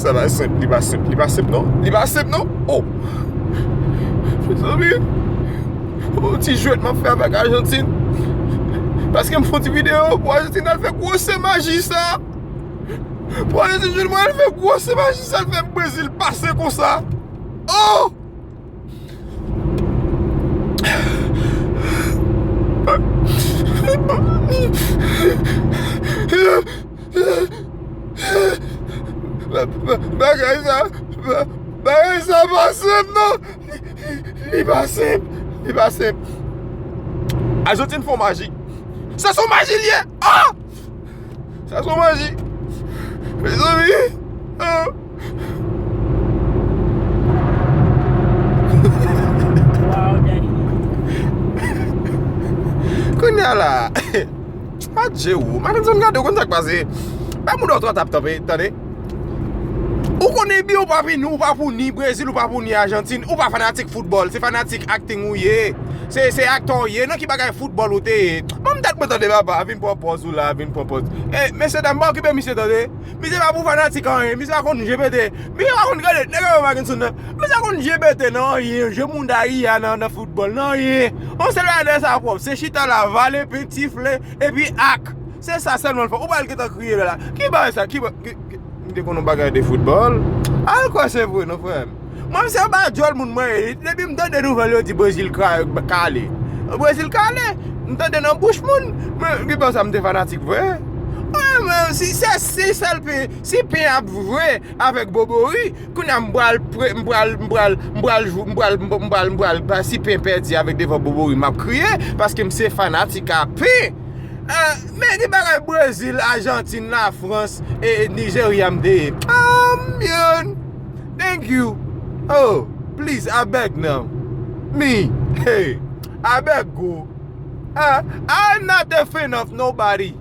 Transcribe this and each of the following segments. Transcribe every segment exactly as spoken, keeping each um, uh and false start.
Sa pa senp, li pa senp, li pa senp non. Li pa senp non. Oh! Mezanmi, yon ti jwèt m ap fè avèk Ajantin. Paske m fè yon ti videyo pou Ajantin al fè gwosè maji sa. Pou Ajantin jwenn mwen al fè gwosè maji sa, al fè Brezil pase konsa. Oh! Bagay sa, bagay sa pa senp non. Li pa senp, li pa senp. Ajantin fè maji. Se son maji li ye. Ah! Sa se yon maji. Mezanmi. Ah. Kounye a la. Adje ou. Mackenson, gade, ou konn sa k pase. Bay moun dòt tap, tande. Ou konnen byen ou pa vini, ou pa pou ni Brezil, ou pa pou ni Ajantin, ou pa fanatik foutbòl, se fanatik acting ou ye. Se, se aktè w ye, nan ki bagay foutbòl ou te ye? Ban m tèt mwen tande papa, vin pran pòz ou la, vin pran pòz. E, mesye dam, pa okipe misye tande. Misye pa pou fanatik anyen, misye pa konn G P T. Misye pa konn gade, nèg yo Mackenson nan. Misye pa konn G P T nan anyen, je moun dayè nan, nan foutbòl, nan anyen. On sèl bagay sa pwòp, se chita la, vale, pen, tifle, epi ak. Se sa sèlman l fè. Ou pa al gentan kriye la. Ki bagay sa? Ki ba-, ki, ki, m te konn yon bagay de foutbòl. Al kwè se vre non, frè m. Mwen, se anba djòl moun mwen ye. Depi m tande nouvèl, yo di Brezil ka-, kale. Brezil kale. M tande nan bouch moun. Men, ki bò sa m te fanatik vre? Mwen, men, si se, si sèl pen, si pen ap vre avèk bobori, kounye a m pral pre-, m pral, m pral, m pral jou-, m pral, m pral, m pral, pa si pen pèdi avèk devan bobori, m ap kriye, paske m se fanatik a pen. Ah, men ki bagay Brezil, Ajantin, Lafrans, e, e Nijerya m te ye. Ah, man. Thank you. Oh, please, I beg now. Me, hey, I beg go. Ah, I'm not a fan of nobody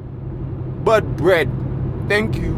but bread. Thank you.